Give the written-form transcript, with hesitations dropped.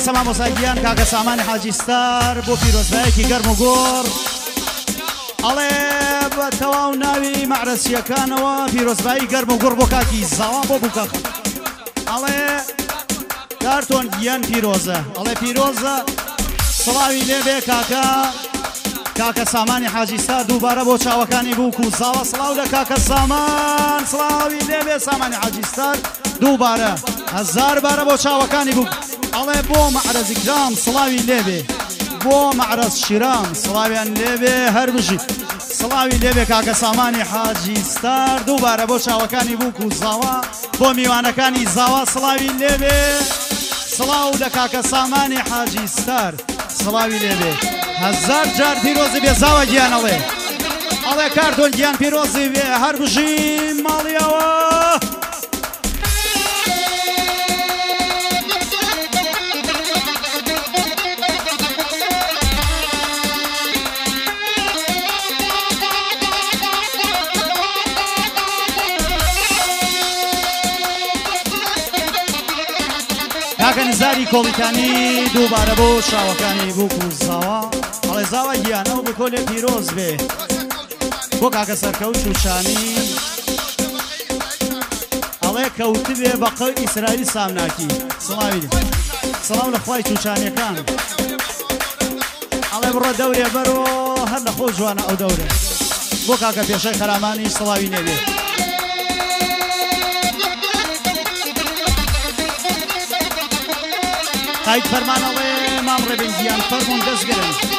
پێویستە مامۆستا گیان کاکە سامانی حاجی ستار بۆ پیرۆزبایەکی گەرم و گۆڕ ئەڵێ بە تەواو ناوی مەعرەسیەکانەوە پیرۆزبایی گەرم و گوڕ بۆ کاکی زاوا بۆ بووکەخ ئەڵێ کارتۆن گیان پیرۆزە ئەڵێ پیرۆزە سڵاوی لێبێ کاکە کاکە سامانی حاجی ستار دووبارە بۆ چاوەکانی بووک و زاوا سڵاو لە کاکە سامان سڵاوی لێبێ سامانی حاجی ستار دووبارە هەزار بارە بۆ چاوەکانی بووک ئەڵێ بۆ مەعرەزی کرام سڵاوی لێبێ بۆ مەعرەز شیرام سڵاویان لێبێ هەر بژی سڵاوی لێبێ کاکە سامانی حاجی ستار دووبارە بۆ چاوەکانی بووک و زاوا بۆ میوانەکانی زاوا سڵاوی لێبێ سڵاو لە کاکە سامانی حاجی ستار سڵاوی لێبێ هەزار جار پیرۆزی بێ زاوا گیان ئەڵێ ئەڵێ کارتۆن گیان پیرۆزی بێ هەر بژی ماڵیەوە. کاکە نزاری کۆڵیکانی دووبارە بۆ چاوەکانی بووک و زاوا ئەڵێ زاوا گیان ئەو بکۆلێ پیرۆز بێ بۆ کاکە سەرکەوت چوچانی ئەڵێ کەوتبێ بە قەو ئیسرائیل سامناکی سڵاوی سڵاو لە خوای چوچانیەکان ئەڵێ بڕۆ دەورێ بەرۆ هەر لە خۆ جوانە ئەو دەورێ بۆ کاکە پێشەی خەرامانی سڵاوی نەبێ. قایت فەرمانەڵێ مام ڕێبین گیان فەرمونون دەستگرن.